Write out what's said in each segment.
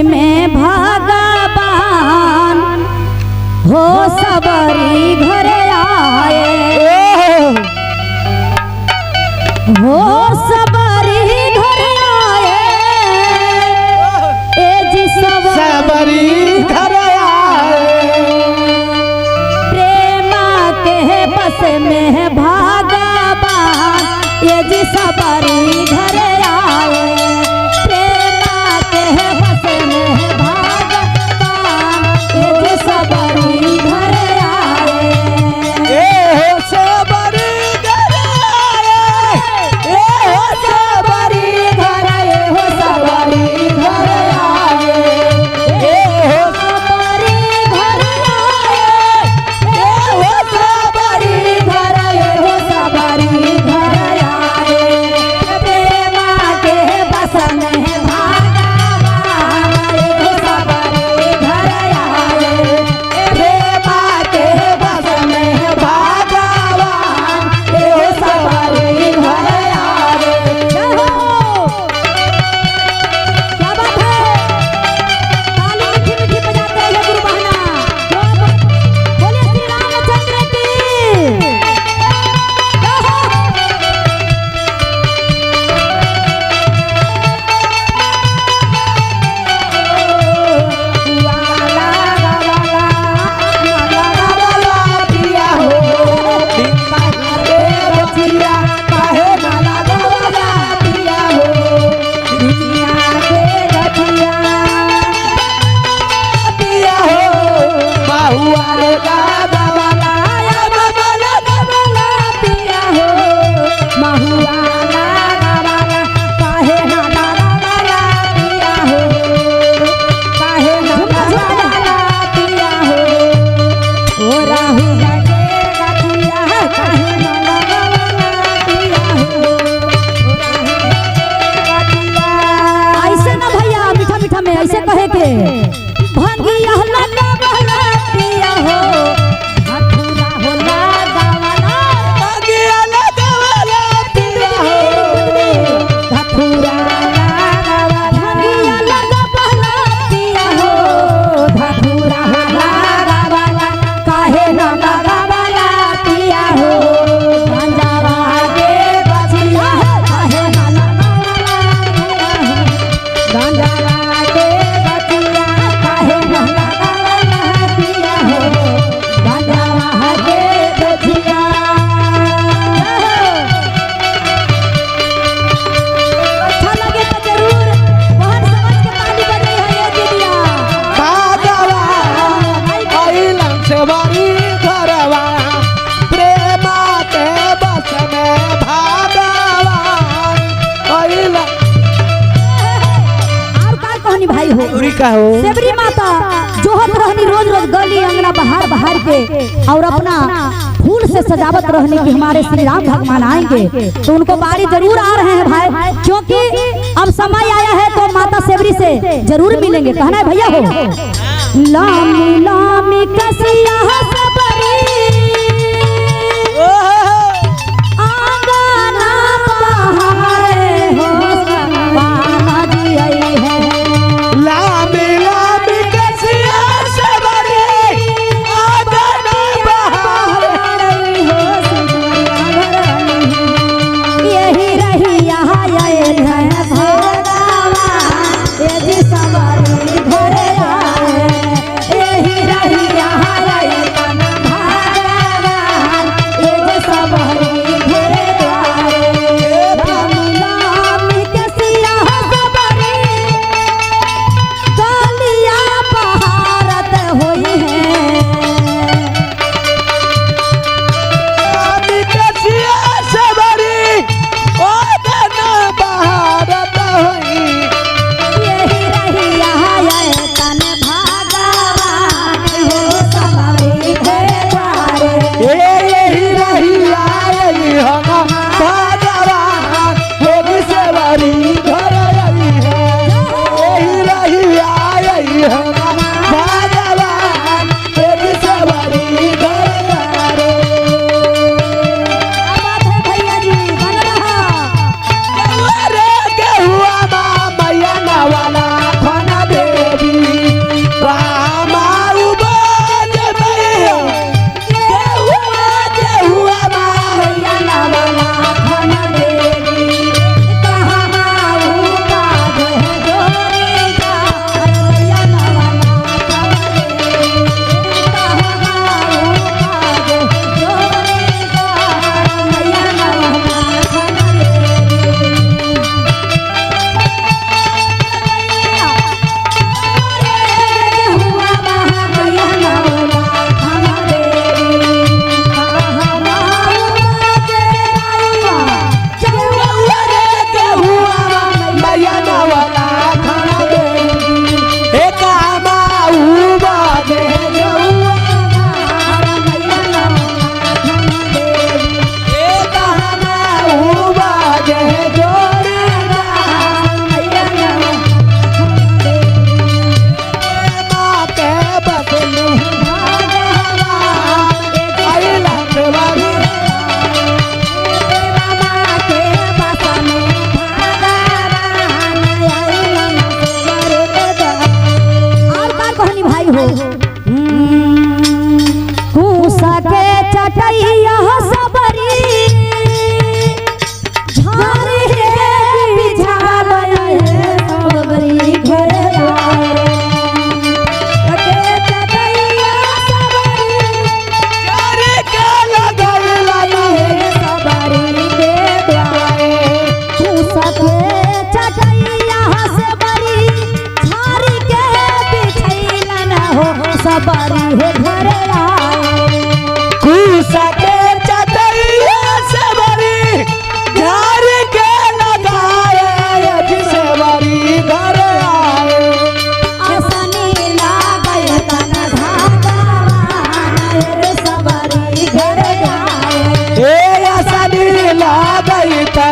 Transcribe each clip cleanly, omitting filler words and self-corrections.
में भगवान हो सबरी घर आए, हो सबरी घर आए, ए जी सबरी घर आए। प्रेमा के बस में भगवान ये जी सबरी घर आए, प्रेमा के बस में भगवान ये जी सबरी घर आए। ए हो सबरी घर आए, ए हो सबरी घर आए, हो सबरी घर आए, ए हो सबरी घर आए, ए हो सबरी घर आए, हो सबरी घर आए, प्रेमा के बस में भगवान ये हो सबरी घर आए, प्रेमा के बस में भगवान ए हो सबरी घर आए। जय हो, क्या बात है। ताली मीठी मीठी बजाते रहिए गुरु बहना। बोलिए श्री रामचंद्र की जय हो। ऐसे ना भैया, मीठा मीठा में ऐसे कहे के भंगिया लगा वाला पिया हो, हथुरा हो लगा वाला, धथुरा लगा वाला, भंगिया लगा वाला पिया हो, धथुरा हो लगा वाला, काहे ना लगा वाला पिया हो, गांजावा के बचिया काहे ना लगा वाला पिया हो, गांजावा के बचिया काहे ना लगा वाला पिया हो, गांजावा के बचिया। अच्छा लगे तो जरूर बहन समझ के ताली बजाई है ये दीदिया। और का कहनी भाई हो का हो सेवरी माता जोहत रहनी रोज रोज गली अंगना बाहर बाहर के और अपना फूल से सजावट रहने की हमारे श्री राम भगवान आएंगे तो उनको बारी जरूर आ रहे हैं भाई, क्योंकि अब समय आया है तो माता सेवरी से जरूर मिलेंगे। कहना है भैया हो लामी लामी कसिया सबरी आंगना पहाड़े हो बाला जी आई है, लामी लामी कसिया सबरी आंगन बहार यही रही यहाँ आयल है भगवान ये जी सबरी घर आए, यही रही यहाँ आयल।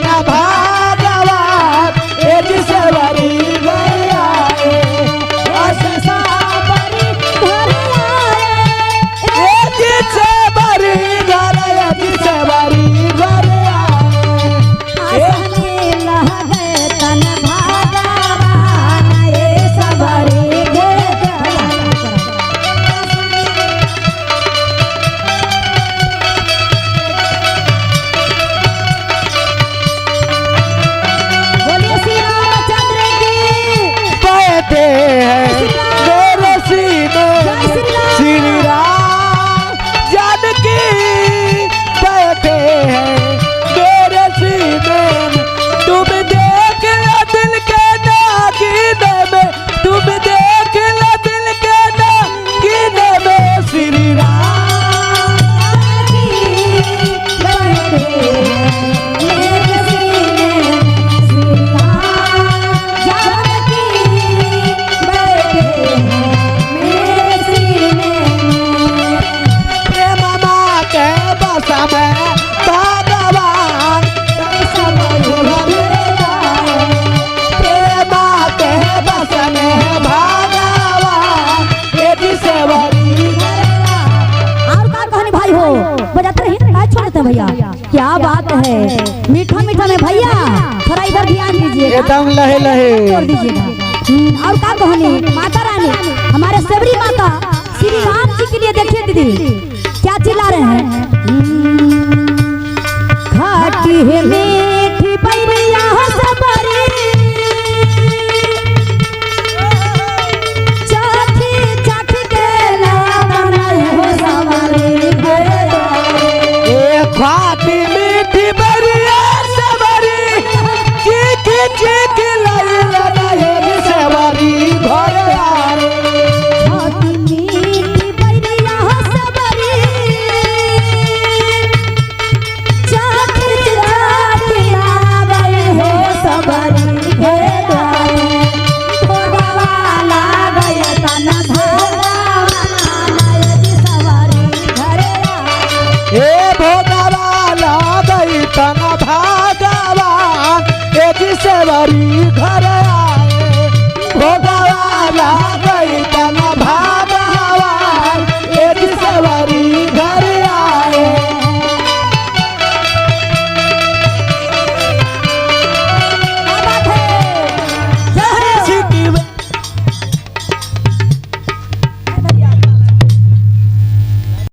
तना भगवान ए जी सेवरी घर आए। सबरी घर आए। ए जी सेवरी घर, ए जी सेवरी घर आए। आसने लहगे तन भगवान ए सबरी घर। बोलिए श्री रामचंद्र की। बैठे हैं मेरे सीने जय श्री राम। श्री राम जानकी बैठे हैं मेरे सीने में। तुम देख लो दिल के नागिने में, तुम देख लो दिल के नागिने में श्री राम। प्रेम माँ के बस में भगवान प्रेम के बस में भगवान ए जी सेवरी। और का कहानी भाई हो बजाते रहिए, आज छोड़ देते हैं भैया। क्या बात है, मीठा मीठा में भैया थोड़ा इधर ध्यान दीजिएगा, एकदम लहे लहे छोड़ दीजिएगा। और का कहानी माता रानी हमारे सबरी माता श्री राम जी के लिए देखिए दीदी क्या चिल्ला रहे हैं। खाटी है मीठी बैरिया सबरी, चाखी चाखी के लावन हो सबरी घर आए। ए खाटी मीठी बरिया सवरी चीख चीख लाई लगाए सवरी घर आए। खाटी मीठी बैरिया सबरी, चाखी चाखी लावन हो सबरी घर आए। भोगवा लागय तन भगवान जी सवारी घर आए। ए भोगवा लागई तन भगवान ए जी सवरी घर